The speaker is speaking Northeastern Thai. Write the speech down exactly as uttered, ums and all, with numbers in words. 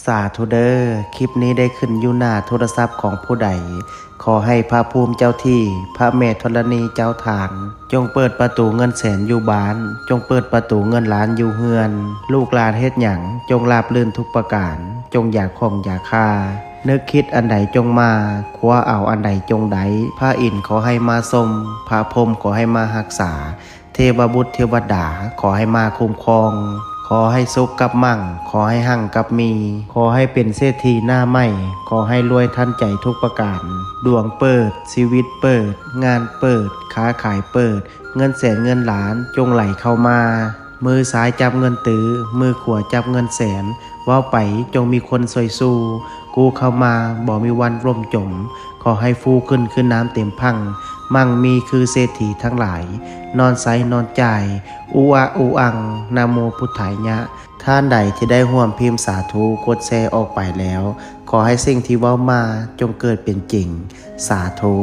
สาธุเด้อ คลิปนี้ได้ขึ้นอยู่หน้าโทรศัพท์ของผู้ใด ขอให้พระภูมิเจ้าที่ พระแม่ธรณีเจ้าทาน จงเปิดประตูเงินแสนอยู่บ้าน จงเปิดประตูเงินล้านอยู่เฮือน ลูกหลานเฮ็ดหยัง จงราบรื่นทุกประการ จงอย่าข้องอย่าคา นึกคิดอันใดจงมา คว้าเอาอันใดจงได้ พระอินทร์ขอให้มาชม พระพรหมขอให้มารักษา เทวบุตรเทวดาขอให้มาคุ้มครอง ขอให้สุขกับมั่ง ขอให้หั่งกับมี ขอให้เป็นเศรษฐีหน้าใหม่ ขอให้รวยทันใจทุกประการ ดวงเปิด ชีวิตเปิด งานเปิด ค้าขายเปิด เงินแสนเงินล้านจงไหลเข้ามา มือซ้ายจับเงินตื้อ มือขวาจับเงินแสน เว้าไปจงมีคนช่วยสู้ กู้เข้ามาบ่มีวันล่มจม ขอให้ฟูขึ้นคือน้ำเต็มพัง มั่งมีคือเศรษฐีทั้งหลาย นอนใช้นอนจ่าย อุอะอุอัง นะโมพุทธายะ ท่านใดที่ได้ร่วมพิมพ์สาธุ กดแชร์ออกไปแล้ว ขอให้สิ่งที่เว้ามาจงเกิดเป็นจริง สาธุ